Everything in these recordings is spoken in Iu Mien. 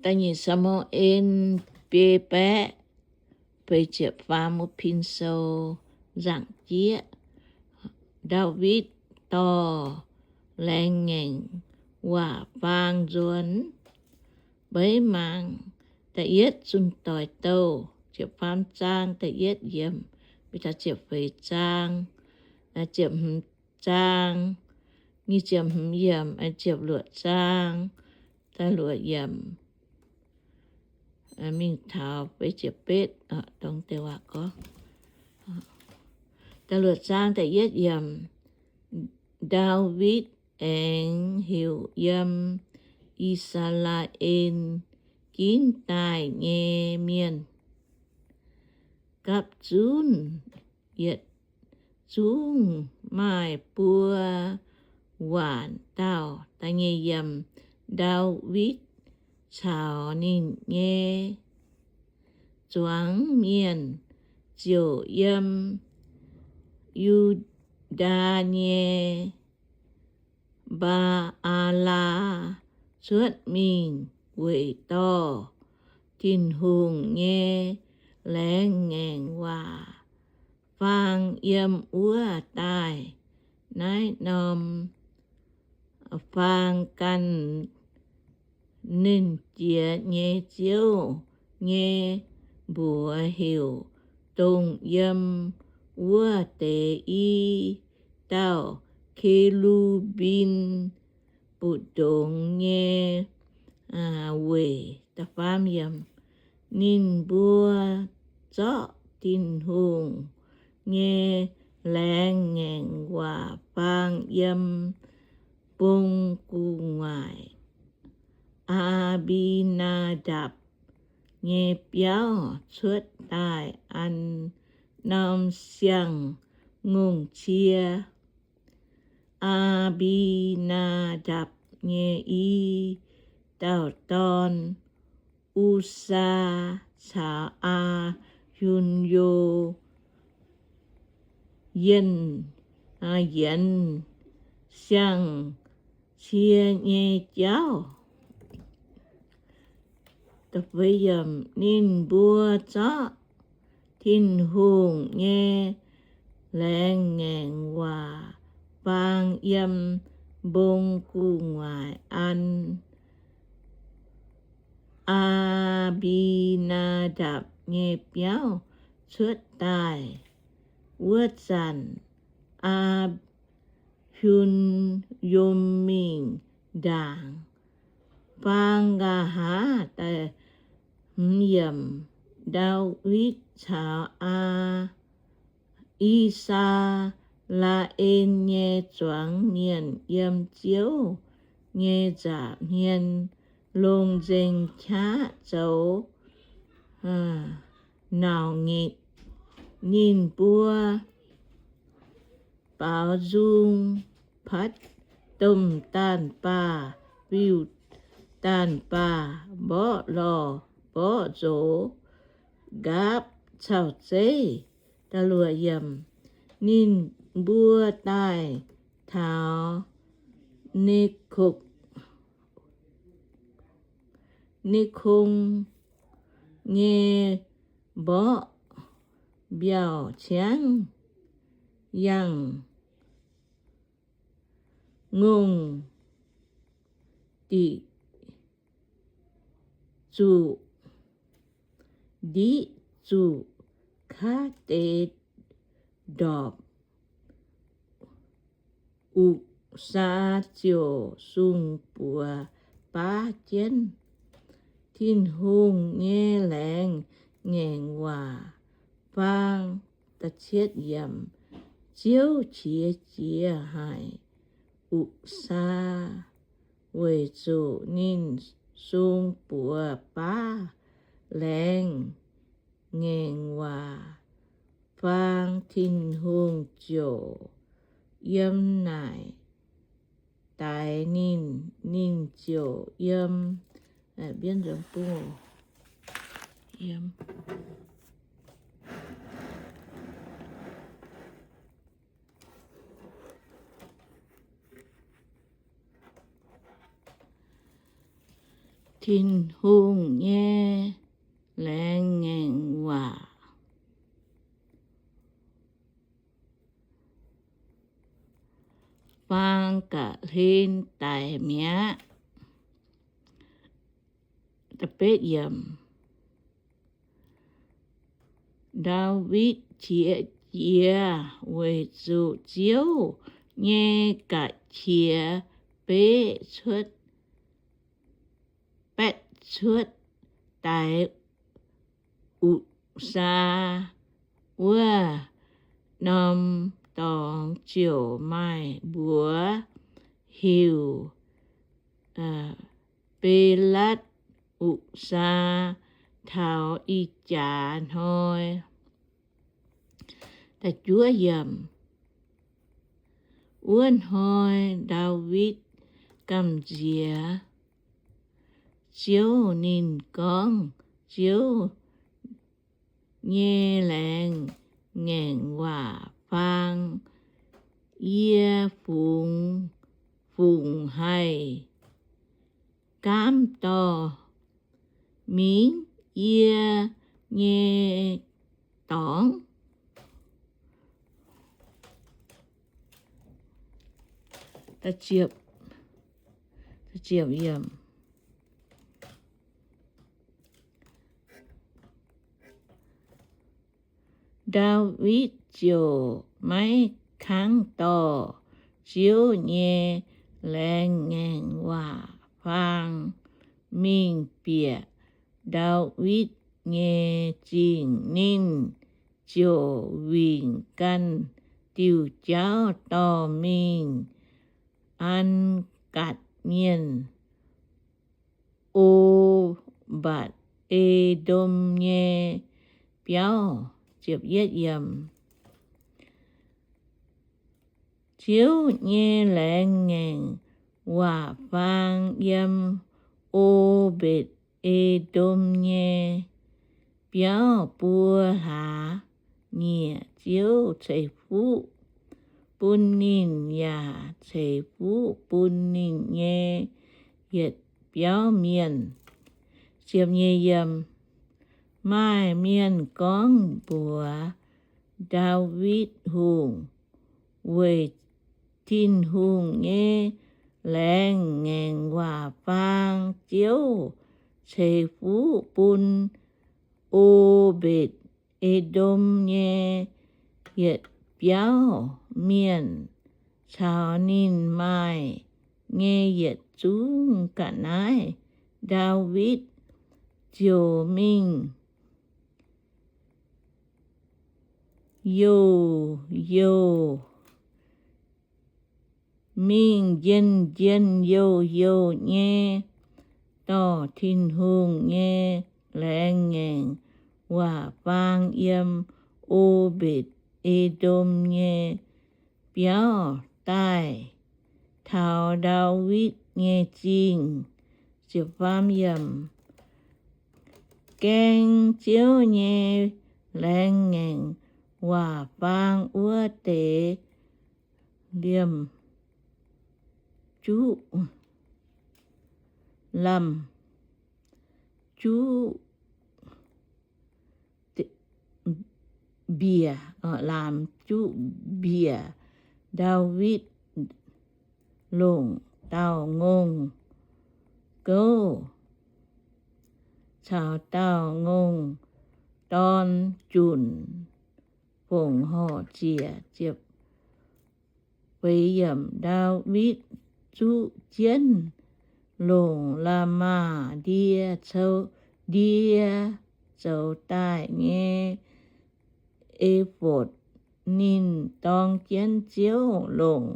Da'nyeic Saa^mu^en biei baeqv feix ziepc faam wuov pin sou nzaangc jieqv. Ndaawitv dorh laengz ngaengc waac faang nzuonx mbeix maangc. Da'yietv zunh doic douh, ziepc faam zaang da'yietv yiemc, mingh taux ziepc feix zaang, ziepc hmz zaang, nyic ziepc hmz yiemc, ziepc luoqc zaang, da'luoqc yiemc, mingh taux feix ziepc betv, dongh deix waac gorngv. Da'luoqc zaang da'yietv yiemc, Ndaawitv aengx heuc yiem I^saa^laa^en ginv daaih nyei mienh gapv zunv yietc zungv maaih buo waanc dauh. Da'nyeic yiemc, Ndaawitv caux ninh nyei zuangx mienh ziouc yiem Yu^ndaa nyei Mbaa^aa^laa cuotv mingh weic dorh Tin-Hungh nyei laengz ngaengc waac faang yiem wuov daaih. Naaiv norm faang ganh Nernh Jiex nyei Ziouv nyei mbuox heuc, dongh yiem wuov deix i dauh ke^lu^mbim mbu'ndongx nyei weic. Ninh mbuo zorqv Tin-Hungh nyei laengz ngaengc waac faang yiem mbong gu'nguaaic. Aa^mbi^naa^ndapc nyei biauv cuotv daaih an norm siang-ngongh cie. Aa^mbi^naa^ndapc nyei i dauh dorn, U^saa, caux Aa^hun^yo, yienh, yienx siang-cie nyei jauv. Ninh mbuo zorqv Tin-Hungh nyei laengz ngaengc waac faang yiem mbong gu'nguaaic an Aa^mbi^naa^ndapc nyei biauv cuotv daaih. Wuov zanc Aa^hun^yo mingh ndaangc faang nqa'haav. Da'hmz yiemc, Ndaawitv caux Aa, I^saa^laa^en nyei zuangx mienh yiem Ziouv nyei nza'hmien longx nzengc qaqv zoux nauc nyitc. Ninh mbuo baaux nzung, patv domh daanh baah, fiuv daanh baah, mborqv lorh mborqv nzox, nqaapv cau zeiv. Ninh mbuo daaih taux Nekopc, Nekopc nyei mborqv mbiauh ciangv yangh ngongh diqc zuqc, ndiqv zuqc Kaa^de Ndorpc. Okv^saa ziouc sung buoz baav jienv Tin-Hungh nyei laengz ngaengc waac faang. Ziouv qiex jiez haic Okv^saa, weic zuqc ninh sung buoz baav laengz ngaengc waac faang. Tin-Hungh ziouc yiem naaic daix ninh, ninh ziouc yiem, yiem Tin-Hungh nyei laengz ngaengc waac faang ga'hlen daic mi'aqv. Ndaawitv qiex jiez weic zuqc Ziouv nyei ga'qiex beqv cuotv, baetv cuotv daix Utc^saa wuov norm dorngx, ziouc maaih mbuox heuc Belatv Utc^saa taux ih jaax hnoi. Wuov hnoi Ndaawitv gamh nziex Ziouv. Ninh gorngv, Ziouv nyei laengz ngaengc waac faang, yie fungx haih gaamv dorh mingh yie nyei dorngx? Ndaawitv ziouc maiv kangv dorh Ziouv nyei laengz ngaengc waac faang mingh bieqc Ndaawitv nyei zingh. Ninh ziouc wingc ganh diuh jauv dorh mingh An^gatc Mienh, O^mbatc^E^ndom nyei biauv. Ziouv nyei laengz ngaengc waac faang yiem O^mbetc^E^ndom nyei biauv buo hlaax nyieqc. Ziouv ceix fuqv bun ninh yaac ceix fuqv bun ninh nyei yietc biauv mienh. Maaih mienh gorngv mbuox Ndaawitv Hungh, Weic Tin-Hungh nyei laengz ngaengc waac faang, Ziouv ceix fuqv bun O^mbetc^E^ndom nyei yietc biauv mienh caux ninh maaih nyei yietc zungv ga'naaiv. Ndaawitv ziouc mingh youh youh, mingh njien-njien youh youh nyei dorh Tin-Hungh nyei laengz ngaengc waac faang yiem O^mbetc^E^ndom nyei biauv daaih taux Ndaawitv nyei zingh. Gaeng Ziouv nyei laengz ngaengc waac faang wuov deix liemh juqv, lamh juqv mbiec, laamh juqv mbiec. Ndaawitv longc dauh ngongh gouv caux dauh ngongh dorn junc fongc horc ziec. Ndaawitv zuqv jienv longc la'maah ndie, ndie zoux daaih nyei efotv. Ninh dorng jienv Ziouv longc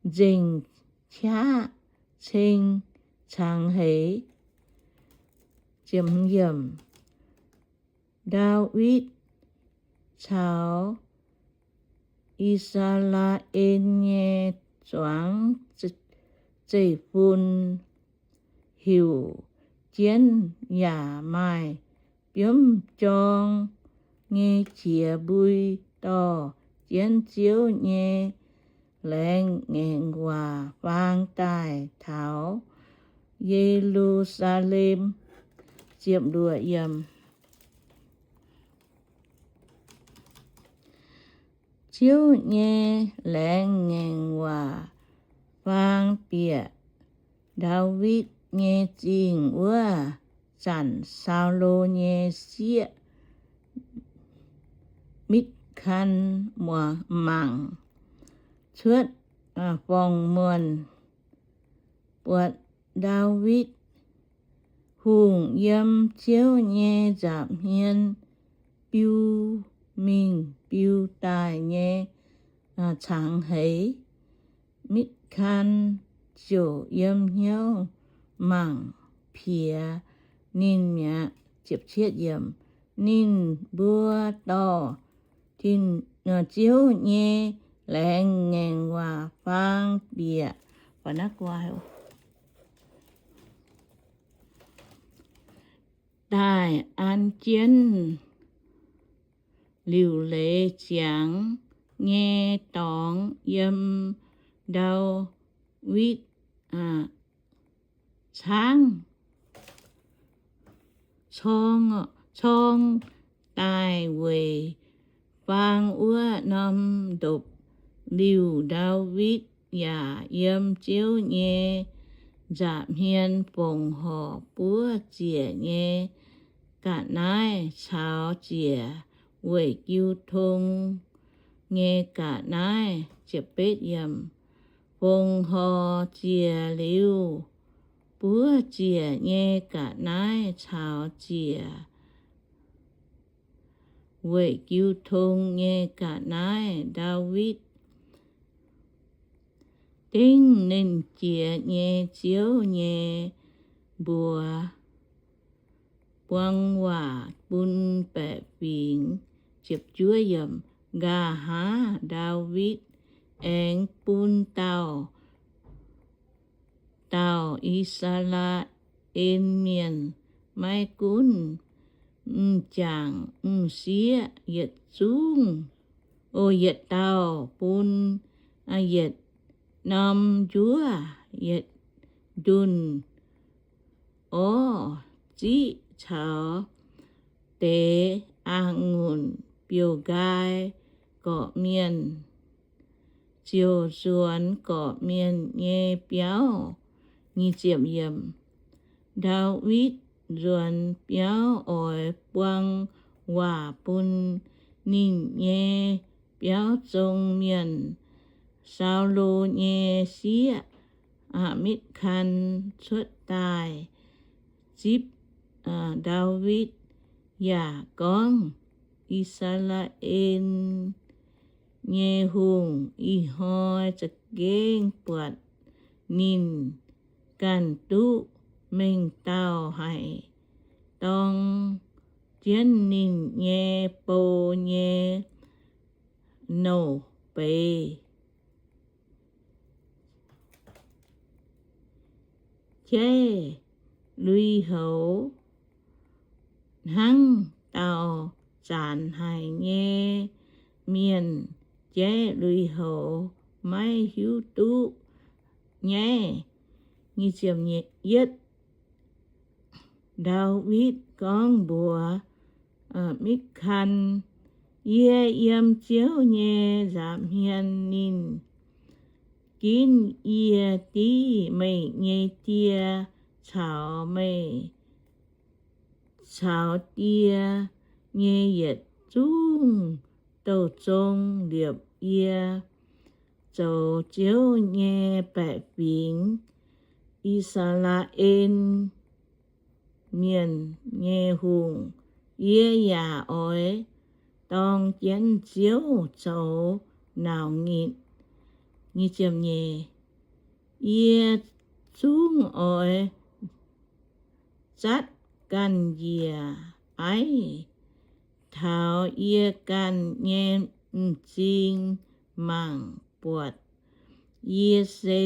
nzengc qaqv ceng cangx heix. Ndaawitv caux I^saa^laa^en nyei zuangx zeiv-fun heuc jienv yaac maaih biomv jorng nyei qiex mbui dorh jienv Ziouv nyei laengz ngaengc waac faang daaih taux Ye^lu^saa^lem. Ziepc luoqc yiemc. Ziouv nyei laengz ngaengc waac faang bieqc Ndaawitv nyei Zingh wuov zanc, Saulo nyei sieqv Mitv^kan mangc cuotv forng-muonh buatc Ndaawitv Hungh yiem Ziouv nyei nza'hmien biu mingh biu daaih nyei cangx heix. Mitv^kan ziouc yiem hnyouv mangc piex ninh mi'aqv. Ninh mbuo dorh Ziouv nyei laengz ngaengc waac faang bieqc daaih an jienv liuc leiz ziangx nyei dorngx yiem Ndaawitv caangv corng daaih weic faang wuov norm ndopv-liuh. Ndaawitv yaac yiem Ziouv nyei nza'hmien fongc horc buov ziec nyei ga'naaiv caux ziec weic jiu tong nyei ga'naaiv. Fongc horc ziec liuz, buov ziec nyei ga'naaiv caux ziec weic jiu tong nyei ga'naaiv. Ndaawitv dengv Nernh Jiex nyei Ziouv nyei mbuox buang waac bun baeqc fingx. Nqa'haav Ndaawitv aengx bun dauh dauh I^saa^laa^en Mienh, maiv gunv m'jangc m'sieqv, yietc zungv, o, yietc dauh bun yietc norm njuov, yietc ndunh orv-ziqv caux deix a'ngunc biouv-nqaai gorqv-mienh, ziouc nzuonx gorqv-mienh nyei biauv. Ndaawitv nzuonx biauv oix buang waac bun ninh nyei biauv zong mienh. Saulo nyei sieqv, Mitv^kan, cuotv daaih zipv Ndaawitv yaac gorngv, I^saa^laa^en nyei hungh, ih hnoi za'gengh buatc ninh ganh duqv mengh dauh haic, dorng jienv ninh nyei bou nyei nouh beiz jaiv lui-houx, hnangv dauh zanc haic nyei mienh jaiv lui-houx maiv hiuv duqv nyaiv. Ndaawitv gorngv mbuox Mitv^kan, Yie yiem Ziouv nyei nza'hmien, ninh ginv yie div meih nyei die caux meih caux die nyei yietc zungv douh zong liepc yie zoux Ziouv nyei baeqc fingx, I^saa^laa^en Mienh nyei hungh. Yie yaac oix dorng jienv Ziouv zoux nauc nyitc. Yie zungv oix zatv ganh njiec aiv taux yie ganh nyei m'zing mangc buatc. Yie se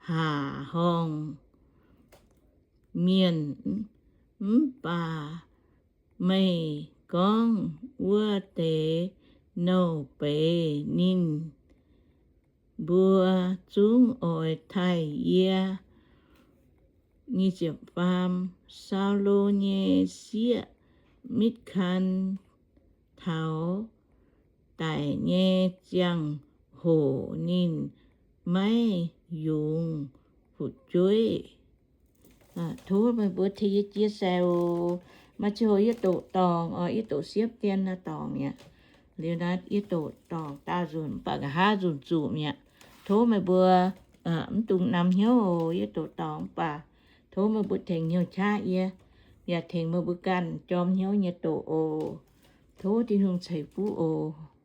haac horngh mienh, mv baac meih gorngv wuov deix nouh beiz ninh mbuo zungv oix taaih yie. Nyic ziepc faam, Saulo nyei sieqv Mitv^kan taux daic nyei ziangh hoc ninh maiv yungz fu'jueiv. Tov meih mbuo tengx yie jiex sai oc. Maaih ziangh hoc yie doqc dorngc oc, yie doqc siepv dien naaiv dorngc mi'aqv. Liuz naaiv yie doqc dorngc daauh nzunc mv baac nqa'haav nzunc zuqc mi'aqv. Tov meih mbuo mv dungx namx hnyouv oc. Yie doqc dorngc mv baac tov meih mbuo tengx hnyouv qaqv yie, yaac tengx meih mbuo ganh jorm hnyouv nyei doqc oc. Tov Tin-Hungh ceix fuqv oc.